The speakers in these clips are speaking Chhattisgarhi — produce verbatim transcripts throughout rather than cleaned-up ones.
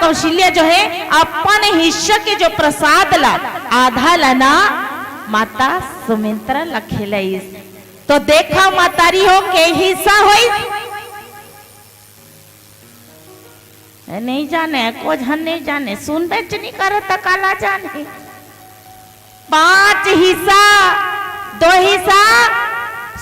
कौशल्या जो हे अपन हिस्सा के जो प्रसाद ला, आधा ला ना, माता सुमित्रा ला खिलाइस। तो देखा महतारी हो के हिस्सा होइस। ए, नहीं जाने, को झन नहीं जाने, सुनबे च नहीं करे त काला जाने। पांच हिस्सा, दो हिस्सा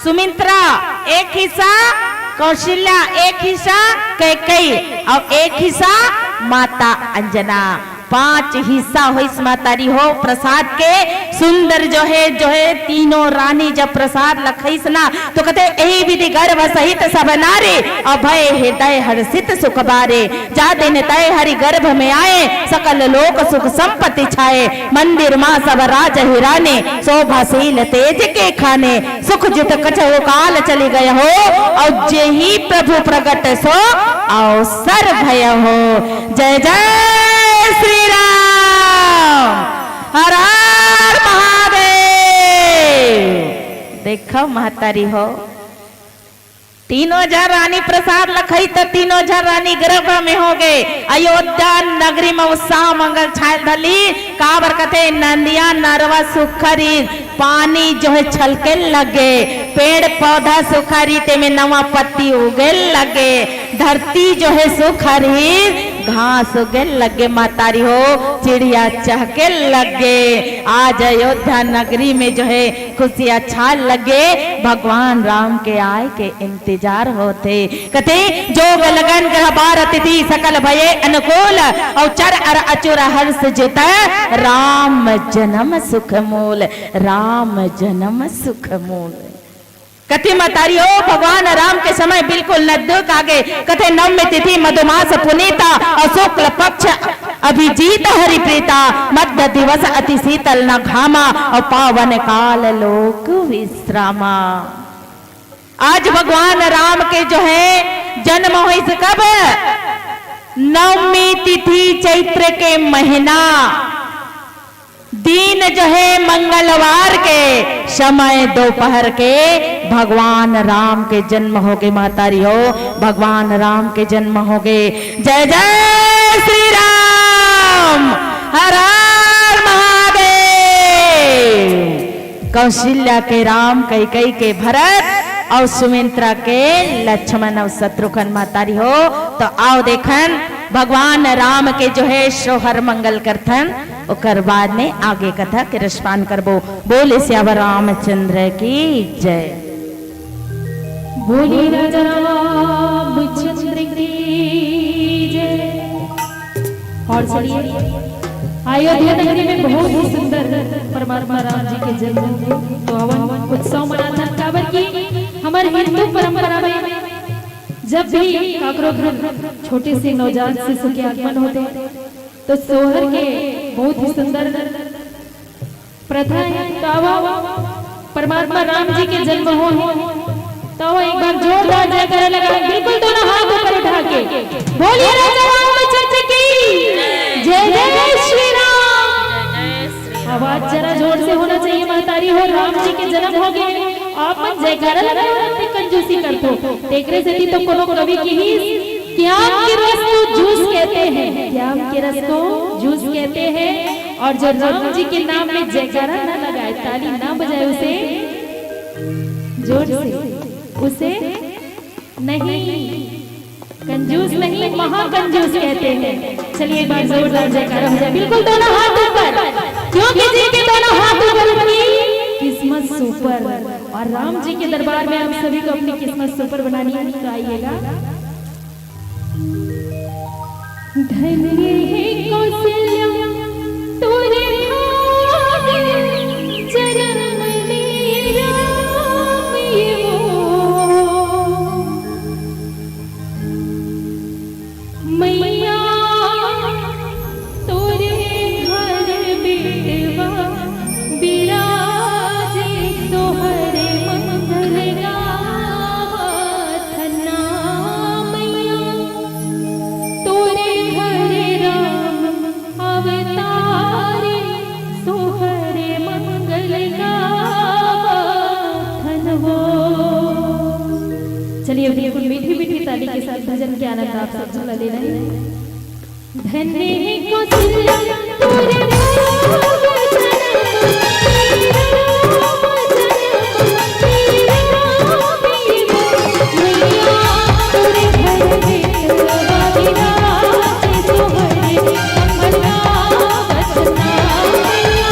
सुमित्रा, एक हिस्सा कौशल्या, एक हिस्सा कैकेयी अउ एक हिस्सा माता अंजना। पांच हिस्सा होइस महतारी हो प्रसाद के। सुंदर जो हे, जो हे तीनों रानी जब प्रसाद ल खइस ना, तो कथे, "एही विधि गर्भ सहित सब नारी, अभय हृदय हर्षित सुख बारे।" जा दिन तय हरि गर्भ में आए, सकल लोक सुख संपत्ति छाए। मंदिर माँ सब राज हिराने, शोभाशील तेज के खाने। सुख जित कछहु काल चलि गए हो, अउ जेहि प्रभु प्रगट सो अवसर भय हो। जय जय श्री राम, हर हर महादेव। देखव महतारी हो, तीनों झन रानी प्रसाद ल खइस त तीनों झन रानी गर्भ में होगे। अयोध्या नगरी में उत्साह मंगल छायल धरलिस। काबर कथे, नंदिया नरवा सुखरिस, पानी जो हे छलके लगे, पेड़ पौधा सुखरिस, तेमे नवा पत्ती उगे लगे, धरती जो हे सुखरिस, घास उगे लगे, महतारी हो चिड़िया चहके लगे। आज अयोध्या नगरी में जो हे खुशियाँ छा लगे, भगवान राम के आय के इंतजार होथे। कथे, "जोग लगन ग्रह बार तिथि, सकल भये अनुकूल, अउ चर अर अचुर हर्ष जित, राम जन्म सुख मूल, राम जन्म सुख मूल।" कथे महतारी हो, भगवान राम के समय बिल्कुल नजदीक आगे। कथे, "नवमी तिथि मधुमास पुनीता, अउ शुक्ल पक्ष अभिजीत हरि प्रीता, मध्य दिवस अति शीतल न घामा, अउ पावन काल लोक विश्रामा।" आज भगवान राम के जो हे जन्म होइस कब? नवमी तिथि चैत्र के महीना, दिन जो हे मंगलवार के, समय दोपहर के। भगवान राम के जन्म होगे महतारी हो, भगवान राम के जन्म होगे। जय जय श्री राम, हर हर महादेव। कौशल्या के राम, कैकेयी के भरत अउ सुमित्रा के लक्ष्मण अउ शत्रुघ्न महतारी हो। तो आव देखन, भगवान राम के जो हे सोहर मंगल करथन, ओकर बाद में आगे कथा के रसपान करबो। बोले सियावर रामचंद्र की जय। बोले राजा रामचंद्र की जय। और चलिए, अयोध्या नगरी में बहुत ही सुंदर परमात्मा राम जी के जन्म होगे। तो अवन उत्सव मनाथन, काबर कि हमर हिंदू परंपरा में जब भी काकरो घर छोटे से नवजात शिशु के आगमन होथे, तो सोहर के बहुत ही सुंदर प्रथा हे। तो आवा, परमात्मा राम जी के जन्म हो, तो आवा एक बार जोरदार जयकारा लगाए, बिल्कुल दोनों हाथ ऊपर उठा के। बोलिए राजा रामचंद्र की जय, जय श्री राम। आवाज जरा जोर से होना चाहिए महतारी हो, राम जी के जन्म होगे, आप मन जयकारा लगाओ, आप कंजूसी करथो। तेकरे सेती तो कोनो कवि किहिस कि आम के रस को जूस कहते हैं, कि आम के रस को जूस कहते हैं, और जो राम जी के नाम में जयकारा ना लगाए, ताली ना बजाए, उसे जोर से, उसे नहीं, कंजूस नहीं, महाकंजूस कहते हैं। चलिए एक बार जोरदार जयकारा हो जाए, बिल्कुल दोनों हाथ ऊपर, क्योंकि जिनके दोनों हाथ ऊपर उनकी किस्मत सुपर। और राम जी के दरबार में हम सभी को अपनी किस्मत सुपर बनानी है, तो आइएगा। धन्य है कौशल्या तोरे भाग, जन्म ले राम ये वो। मैया तोरे घर बेटवा बिराजे, तोहरे मंगल गावत ना मैया। तोरे घर राम अवतारे, तोहरे मंगल गावत हन वो। चलिए, बिल्कुल मीठी मीठी ताली के साथ भजन के आनंद आप सब झूला ले रहे हैं। धन्य हे कौशल्या तोर भाव जनम, तेरा वचन तेरा मैया, तोरे घर में तेरा विराजे सोहरे मंगला वचना मैया,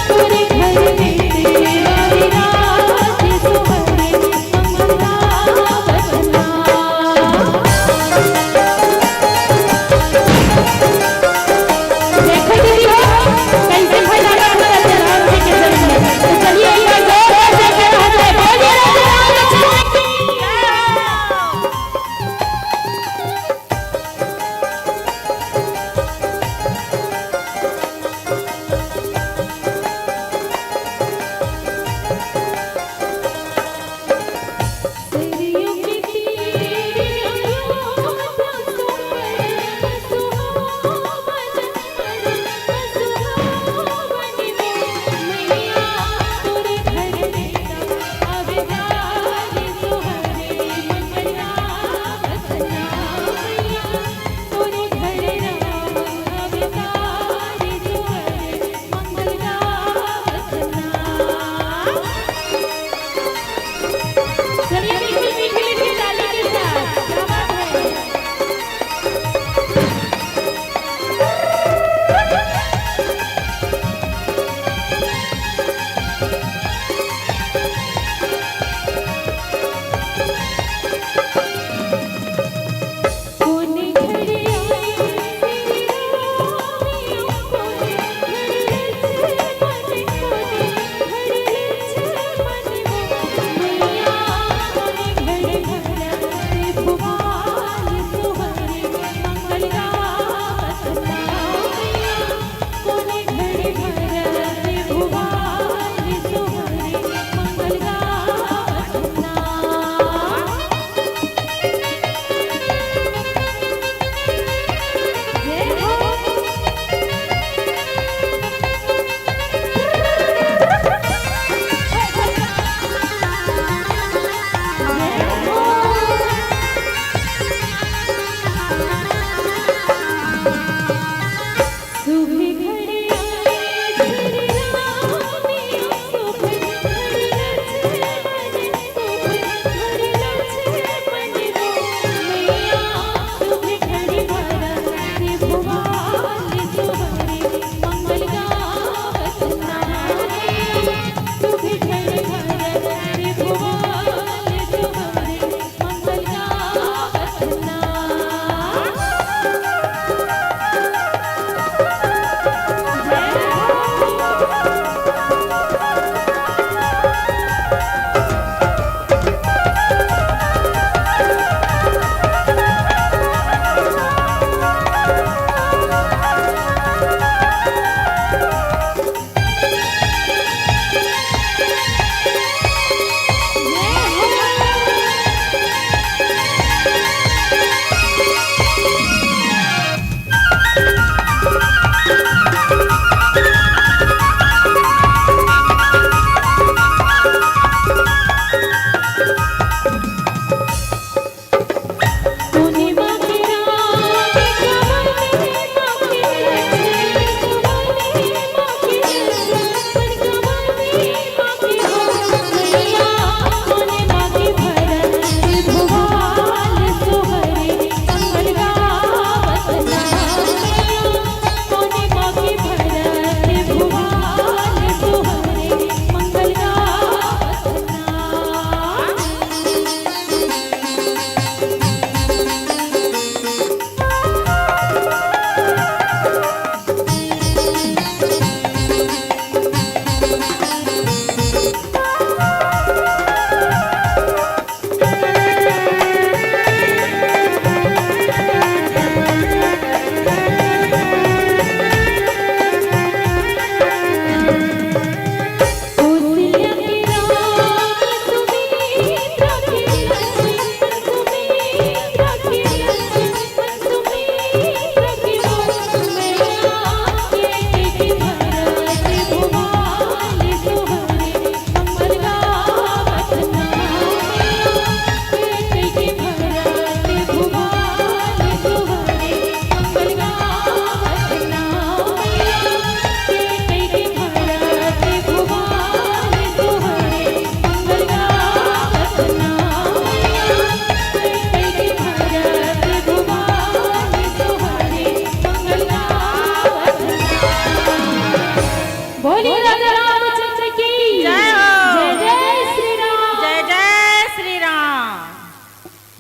तोरे घर में तेरा विराजे सोहरे मंगला वचना। देखो दीदी हो, कैसे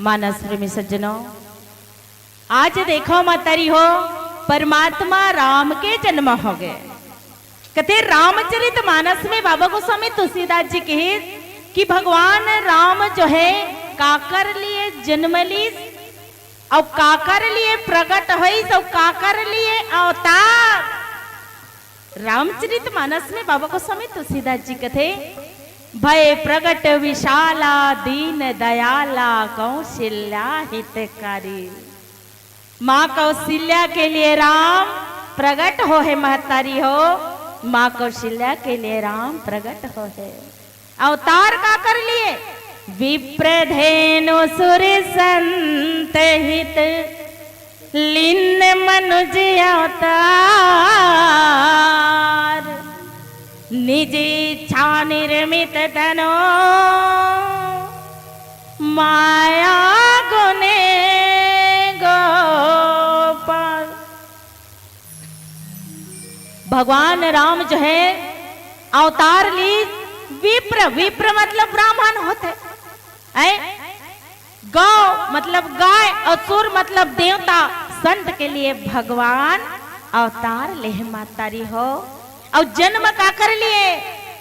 मानस प्रेमी सज्जनों, आज देखो महतारी हो, परमात्मा राम के जन्म हो गए। कथे रामचरित मानस में बाबा गोस्वामी तुलसीदास जी कहिस कि भगवान राम जो है काकर लिए जन्म लीस, अउ काकर लिए प्रगट होइस, अउ काकर लिए अवतार। रामचरित मानस में बाबा गोस्वामी तुलसीदास जी कथे, भय प्रगट विशाला दीन दयाला कौशल्या हितकारी। माँ कौशल्या के लिए राम प्रगट हो है महतारी हो, माँ कौशल्या के लिए राम प्रगट हो है। अवतार काकर लिए? विप्र धेनु सुर संत हित लीन मनुज अवतार। निज इच्छा निर्मित तनो माया गुने गोपाल। भगवान राम जो है अवतार ली विप्र, विप्र मतलब ब्राह्मण होते हैं। गौ मतलब गाय और सुर मतलब देवता, संत के लिए भगवान अवतार लेहे महतारी हो। और जन्म काकर लिए?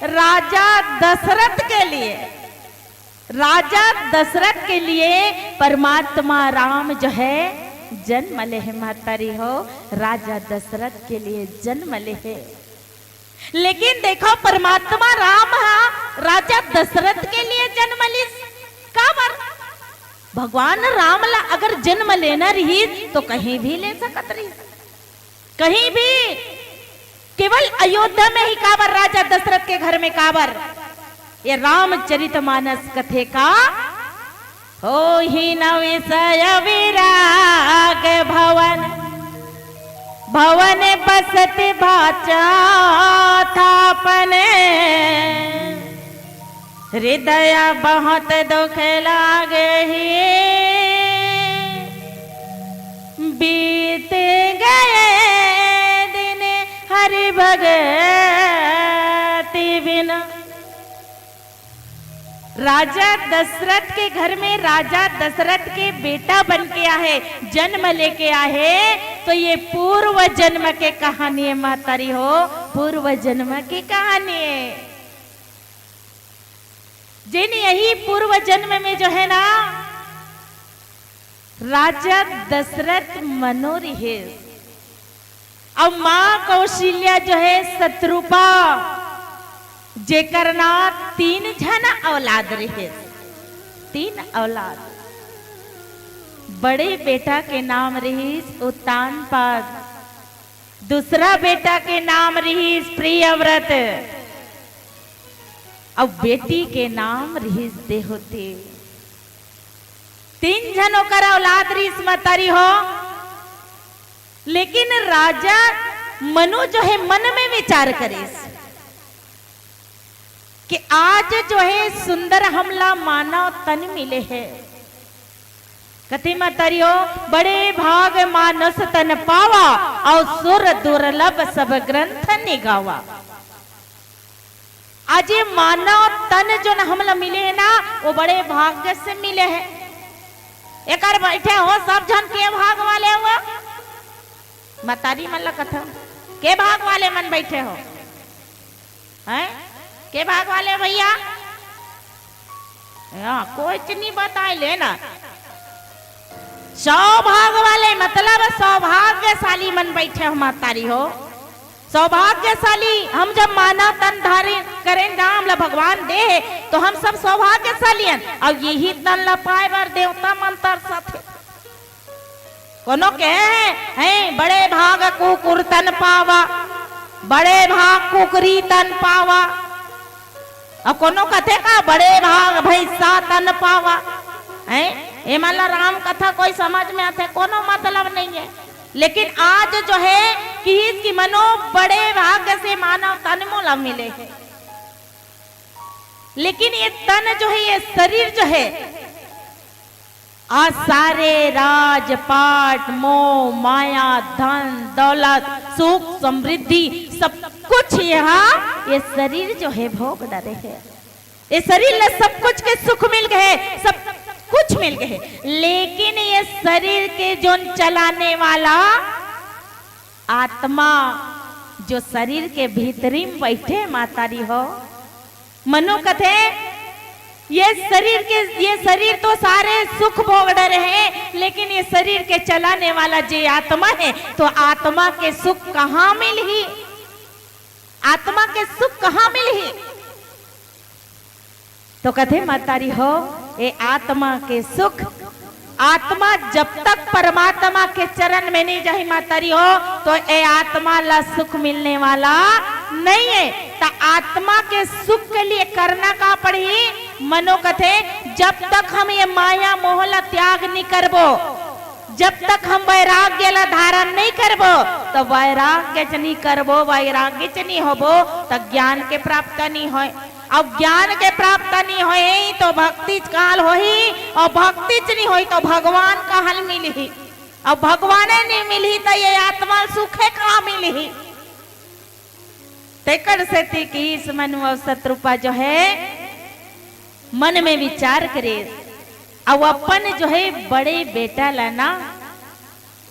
राजा दशरथ के लिए। राजा दशरथ के लिए परमात्मा राम जो है जन्म लेहे महतारी हो, राजा दशरथ के लिए जन्म लेहे। लेकिन देखो, परमात्मा राम हा राजा दशरथ के लिए जन्म लीस। काबर? भगवान राम ला अगर जन्म लेना रहिस तो कहीं भी ले सकत रहिस, कहीं भी। केवल अयोध्या में ही काबर, राजा दशरथ के घर में काबर? ये रामचरित मानस कथे का होही न विषय विराग भवन, भवन बसत बाचा थापन। हृदय बहुत दुख लागे ही, बीत गए दिन हरि भगति बिना। राजा दशरथ के घर में राजा दशरथ के बेटा बन के आहे, जन्म लेके आहे, तो ये पूर्व जन्म के कहानी है महतारी हो, पूर्व जन्म की कहानी है। जेन यही पूर्व जन्म में जो है ना, राजा दशरथ मनो रिहिस अउ माँ कौशल्या जो है शतरूपा, जेकर ना तीन झन औलाद रिहिस, तीन औलाद। बड़े बेटा के नाम रिहिस उत्तानपाद, दूसरा बेटा के नाम रिहिस प्रियव्रत, अउ बेटी के नाम रिहिस देहोती। तीन झन ओकर औलाद रिहिस महतारी हो। लेकिन राजा मनु जो है मन में विचार करिस कि आज जो है सुंदर हमला मानव तन मिले है। कथे महतारी हो, बड़े भाग मानस तन पावा, अउ सुर दुर्लभ सब ग्रंथ निगावा। आज ये मानव तन जो न हमला मिले है ना, वो बड़े भाग्य से मिले है। एकर बैठे हो सब झन के भाग वाले हो? मतारी मन ला कथव, के भाग वाले मन बैठे हो? हैं? के भाग वाले हो भैया? हाँ, कोई चीज नहीं बताए ले ना। सौभाग वाले मतलब सौभाग्यशाली मन बैठे हो महतारी हो। सौभाग्यशाली हम जब मानव तन धारण करेन राम ला भगवान दे हे, तो हम सब सौभाग्यशाली हन। अउ यही तन ला पाए बर देवता मन तरसत हे। कोनो कहे हे, हे बड़े भाग कुकुर तन पावा, बड़े भाग कुकरी तन पावा। अउ कोनो कथे का बड़े भाग भैंसा तन पावा। हैं? एमन ला राम कथा कोई समझ में आथे? कोनो मतलब नहीं है। लेकिन आज जो है कि इसकी मनो बड़े भाग्य से मानव तन मोला मिले है। लेकिन ये तन जो है, ये शरीर जो है, आज सारे राजपाट, मोह, माया, धन, दौलत, सुख, समृद्धि, सब कुछ यहाँ ये शरीर जो है भोग डरे है। ये शरीर ला सब कुछ के सुख मिल गए, सब कुछ मिल गए, लेकिन ये शरीर के जोन चलाने वाला आत्मा, जो शरीर के भीतरी में बैठे महतारी हो, मनो कथे, ये शरीर के, ये शरीर तो सारे सुख भोग डरे हैं, लेकिन ये शरीर के चलाने वाला जे आत्मा है, तो आत्मा के सुख कहाँ मिलही? आत्मा के सुख कहाँ मिलही? तो कथे महतारी हो, ए आत्मा के सुख, आत्मा जब तक परमात्मा के चरण में नहीं जाही महतारी हो, तो ए आत्मा ला सुख मिलने वाला नहीं है। त आत्मा के सुख के लिए करना का पड़ही? मनो कथे, जब तक हम ये माया मोह ला त्याग नहीं करबो, जब तक हम वैराग्य ला धारण नहीं करबो, तो वैराग्य च नहीं करबो, वैराग्य च नहीं होबो, तो ज्ञान के प्राप्त नहीं होय। अब ज्ञान के प्राप्त नहीं होय, तो भक्ति काल होही, और भक्ति च नहीं होय, तो भगवान कहाँ मिलही? अब भगवाने नहीं मिलही, तो ये आत्मा सुखे कहाँ मिलही? तेकर सेती किहिस मनु अउ सतरूपा जो है मन में विचार करे, अउ अपन जो है बड़े बेटा ला ना,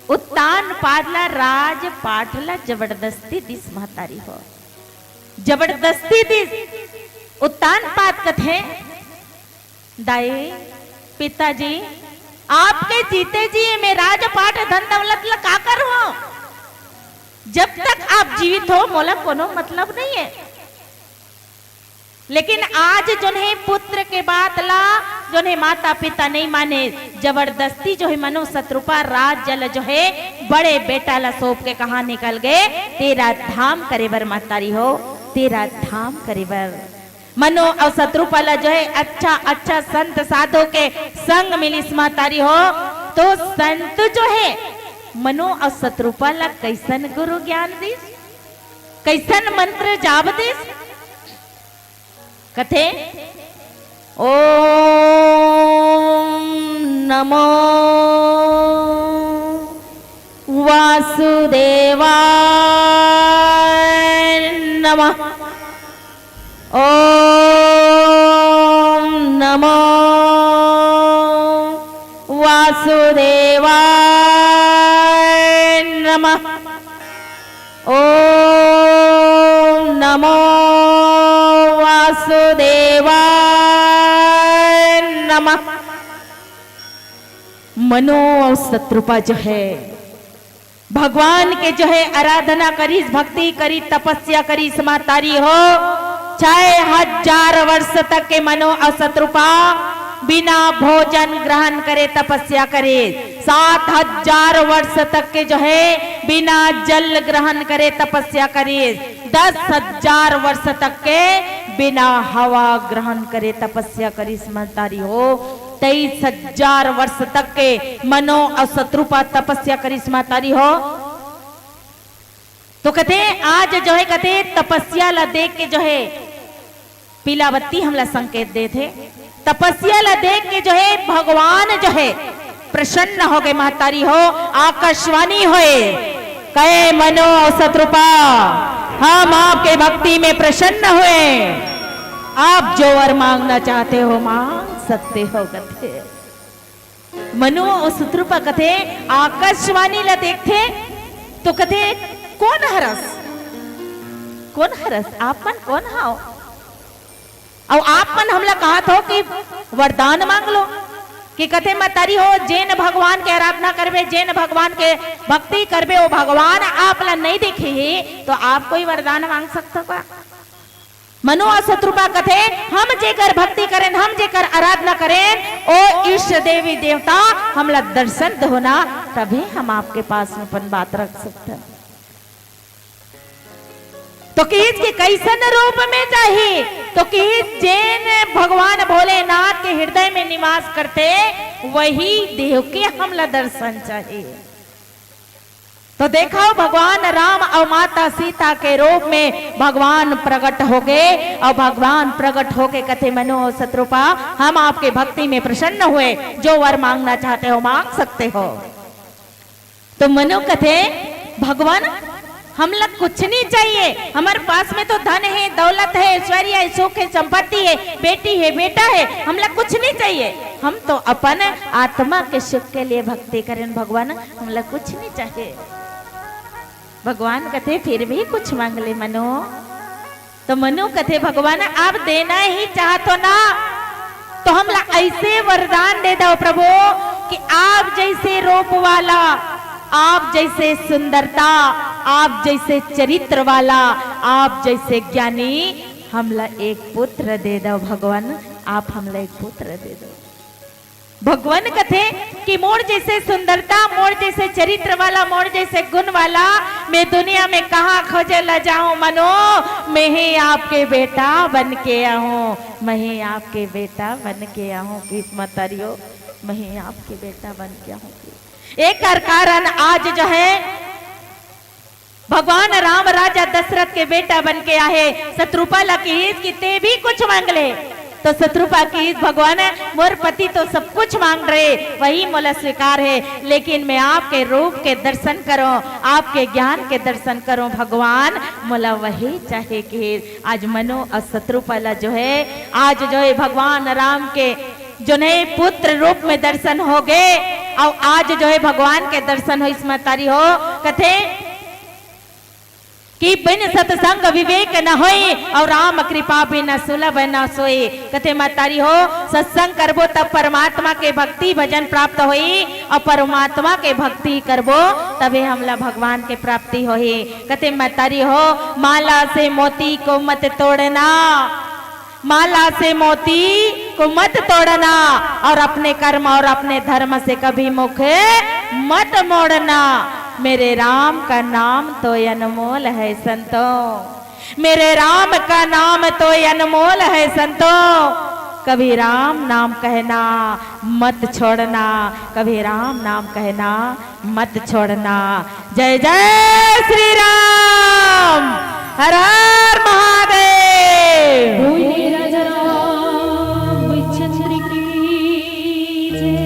उत्तान पाद ला, राज पाठ ला जबरदस्ती दिस महतारी हो, जबरदस्ती दिस। उत्तान पाद कथे, दाई, पिताजी, आपके जीते जी मैं राजपाट धन दौलत ला का करूं? जब तक आप जीवित हो, मोला कोनो मतलब नहीं है। लेकिन आज जोन हे पुत्र के बात ला, जोन हे माता पिता नहीं माने, जबरदस्ती जो है मनो सतरूपा राज जल जो है बड़े बेटा ला सौंप के कहाँ निकल गए? तेरा धाम करे बर महतारी हो, तेरा धाम करे बर। मनो अउ सतरूपा ला जो है अच्छा अच्छा संत साधु के संग मिलिस महतारी हो, तो संत जो है मनो अउ सतरूपा ला कैसन गुरु ज्ञान दिस, कैसन मंत्र जाप दिस? कथे, ओम नमो वासुदेवाय नमः। ओम नमो वासुदेवाय नमः। ओम नमो वासुदेवाय नमः। मनो अउ सतरूपा जो है भगवान के जो है आराधना करिस, भक्ति करिस, तपस्या करिस महतारी हो। छह हजार वर्ष तक के मनो अउ सतरूपा बिना भोजन ग्रहण करे तपस्या करिस। सात हजार वर्ष तक के जो है बिना जल ग्रहण करे तपस्या करिस। दस हजार वर्ष तक के बिना हवा ग्रहण करे तपस्या करिस महतारी हो। तेईस हजार वर्ष तक के मनो अउ सतरूपा तपस्या करिस महतारी हो। तो कथे, आज जो है कथे तपस्या ला देख के जो है पीला बत्ती हमला संकेत देथे। तपस्या ला देख के जो है भगवान जो है प्रसन्न हो गए महतारी हो। आकाशवाणी होए, कहे, मनो अउ सतरूपा, हम आपके भक्ति में प्रसन्न हुए, आप जो वर मांगना चाहते हो मांग सकते हो कथे। मनो अउ सतरूपा कथे, आकाशवाणी ला देखथे तो कथे, कोन हरस, कोन हरस, आप मन कोन हव? अउ आप मन हमला कहत हो कि वरदान मांग लो, कि कथे महतारी हो, जेन भगवान के आराधना करबे, जेन भगवान के भक्ति करबे, वो भगवान आप ला नहीं देखे हे, तो आप कोई वरदान मांग सकथो का? मनो अउ सतरूपा कथे, हम जेकर भक्ति करेन, हम जेकर आराधना करेन, ओ इष्ट देवी देवता हमला दर्शन देहू ना, तभे हम आपके पास में अपन बात रख सकथन। तो किहिस के कैसन रूप में चाही? तो किहिस जेन भगवान भोलेनाथ के हृदय में निवास करथे, वही देव के हमला दर्शन चाही। तो देखव, भगवान राम अउ माता सीता के रूप में भगवान प्रगट होगे, अउ भगवान प्रगट होके कथे, मनो अउ सतरूपा, हम आपके भक्ति में प्रसन्न हुए, जो वर मांगना चाहते हो मांग सकते हो। तो मनो कथे, भगवान, हमला कुछ नहीं चाहिए, हमर पास में तो धन है, दौलत है, ऐश्वर्य है, सुख है, संपत्ति है, बेटी है, बेटा है, हमला कुछ नहीं चाहिए। हम तो अपन आत्मा के सुख के लिए भक्ति करेन भगवान, हमला कुछ नहीं चाहिए। भगवान कथे फिर भी कुछ मांग ले मनु। तो मनु कथे भगवान आप देना ही चाहत हो ना, तो हमला ऐसे वरदान दे दव प्रभु कि आप जैसे रूप वाला, आप जैसे सुंदरता, आप जैसे चरित्र वाला, आप जैसे ज्ञानी, हमला एक पुत्र दे दव भगवान, आप हमला एक पुत्र दे दव। भगवान कथे कि मोर जैसे सुंदरता, मोर जैसे चरित्र वाला, मोर जैसे गुण वाला मैं दुनिया में कहाँ खोजे ला जाऊं मनो, मैं ही आपके बेटा बन के आहूं, मैं ही आपके बेटा बन के आहूं कि महतारी हो, मैं ही आपके बेटा बन के आहूं कि। एकर कारण आज जो है भगवान राम राजा दशरथ के बेटा बन के आहे। शत्रुपा ला किहिस कि ते भी कुछ मांग ले, तो शत्रुपा किहिस भगवान मोर पति तो सब कुछ मांग रहे, वही मोला स्वीकार है, लेकिन मैं आपके रूप के दर्शन करूं, आपके ज्ञान के दर्शन करूं भगवान, मोला वही चाहे किहिस। आज मनु और शत्रुपा ला जो है, आज जो है भगवान राम के जो है पुत्र रूप में दर्शन हो गए, और आज जो है भगवान के दर्शन होइस महतारी हो। कथे कि बिन सत्संग विवेक न होई, और राम कृपा बिन सुलभ न सोई। कथे महतारी हो, सत्संग करबो तब परमात्मा के भक्ति भजन प्राप्त होई, और परमात्मा के भक्ति करबो तबे हमला भगवान के प्राप्ति होही। कथे महतारी हो, माला से मोती को मत तोड़ना, माला से मोती को मत तोड़ना, और अपने कर्म और अपने धर्म से कभी मुख मत मोड़ना। मेरे राम का नाम तो अनमोल है संतों, मेरे राम का नाम तो अनमोल है संतों। कभी राम नाम कहना मत छोड़ना, कभी राम नाम कहना मत छोड़ना। जय जय श्री राम, हर हर महादेव। बोले राजा रामचंद्र की जय।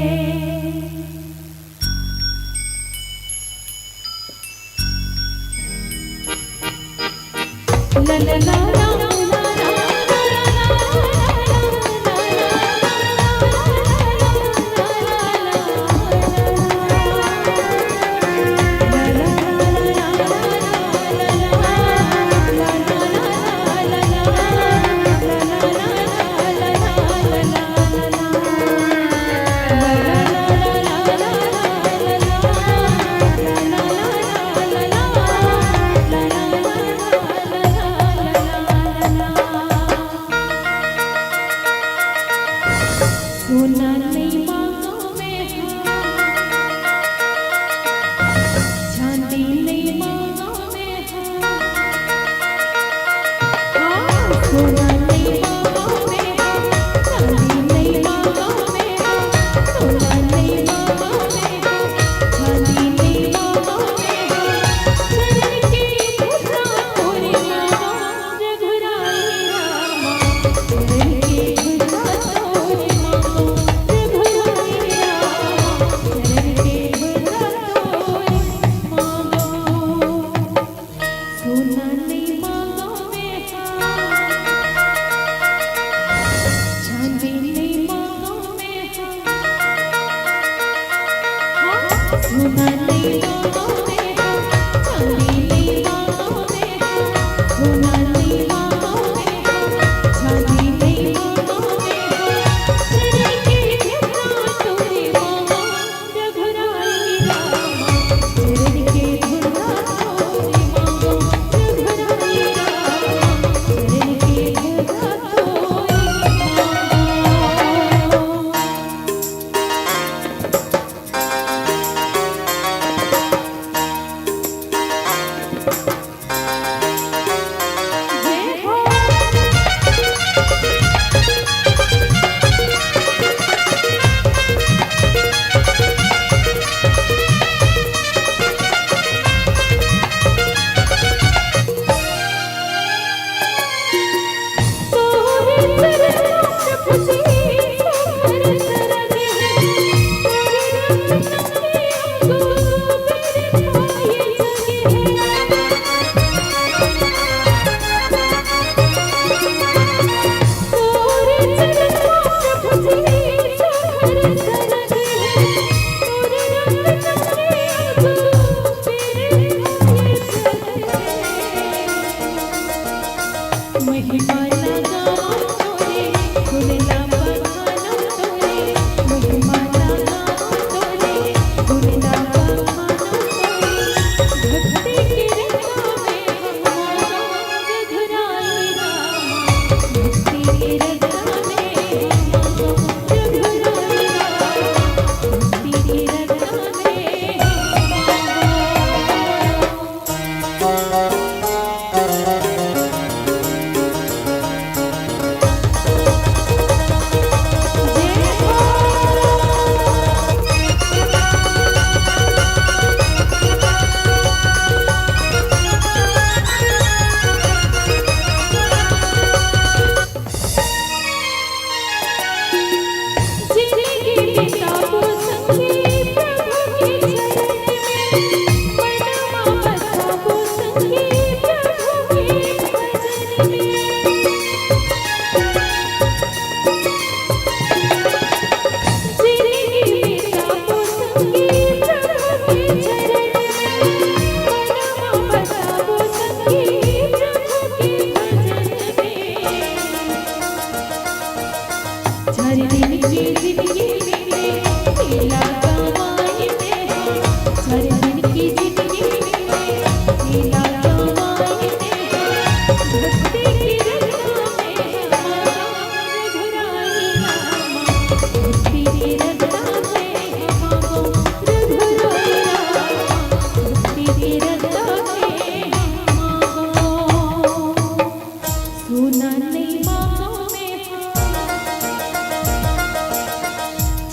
सोना नहीं मांगो मैं,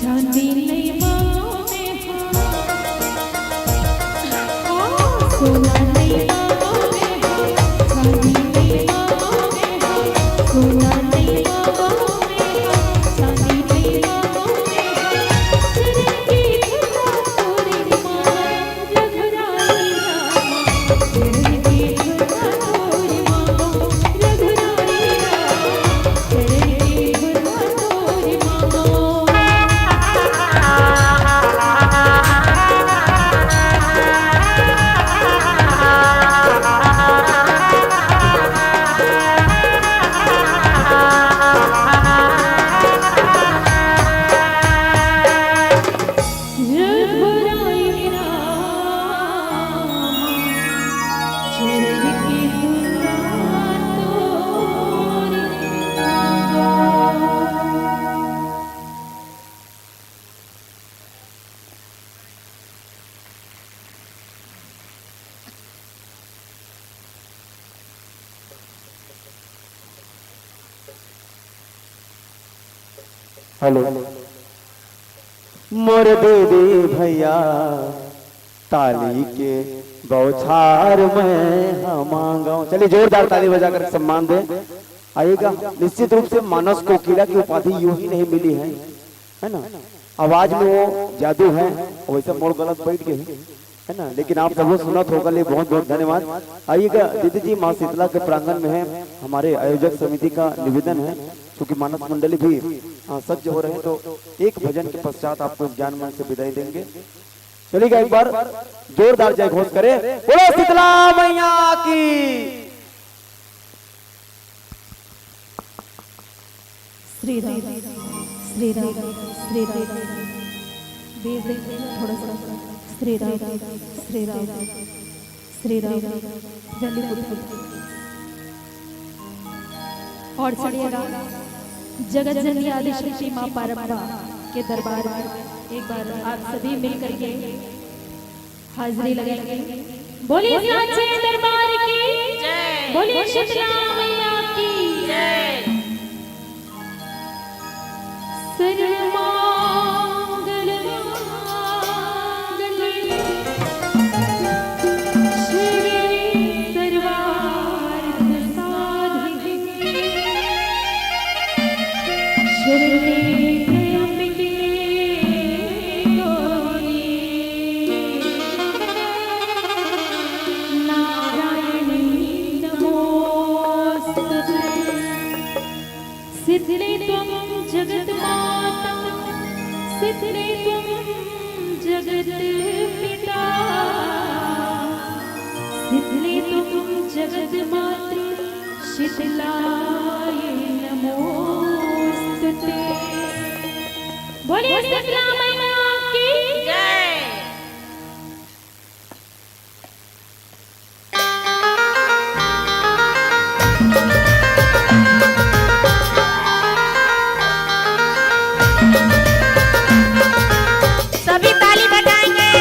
चांदी नहीं मांगो मैं, सोना नहीं मांगो मैं, चांदी नहीं मांगो मैं, सोना नहीं मांगो मैं, चांदी नहीं मांगो मैं, चरण की धुला तोरी मांगो। हेलो। मोर दीदी भैया, ताली के बौछार में हम मांगो। चलिए, जोरदार ताली बजाकर सम्मान दें। आइएगा, निश्चित रूप से मानस कोकिला की उपाधि यूं ही नहीं मिली है, है ना? आवाज में वो जादू है, वैसे मोर गलत बैठ गए, है ना? लेकिन आप सबको सुनत होगा, ले बहुत बहुत धन्यवाद। आइएगा दीदी जी, माँ शीतला के प्रांगण में है, हमारे आयोजक समिति का निवेदन है, क्योंकि मानस मंडली भी, हाँ, सज्ज हो रहे हैं, तो एक भजन के पश्चात आपको ज्ञान मन से विदाई देंगे। चलिएगा, एक बार जोरदार जय घोष करें, बोलो शीतला मैया की। श्री राम, श्री राम, श्री राम। बेस थोड़ा सा। श्री राम, श्री राम, श्री राम। जल्दी फुट, फुट। और चढ़िएगा जगत जननी आदिशक्ति माँ पारम्बा के दरबार में। एक बार आप सभी मिल करके हाजिरी लगाएंगे। बोलिए साचे दरबार की जय। बोलिए शीतला मैया की जय। सर्वमंगल मांगल्ये शिवे सर्वार्थ साधिके शरणे त्र्यंबके गौरी नारायणी नमोस्तुते। शीतले त्वं जगत माता, शीतले त्वं जगत पिता, शीतले त्वं जगत माता, शीतलाय नमोस्तुते। बोलिए शीतला मैया की जय। सभी ताली बजाएंगे।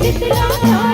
शीतला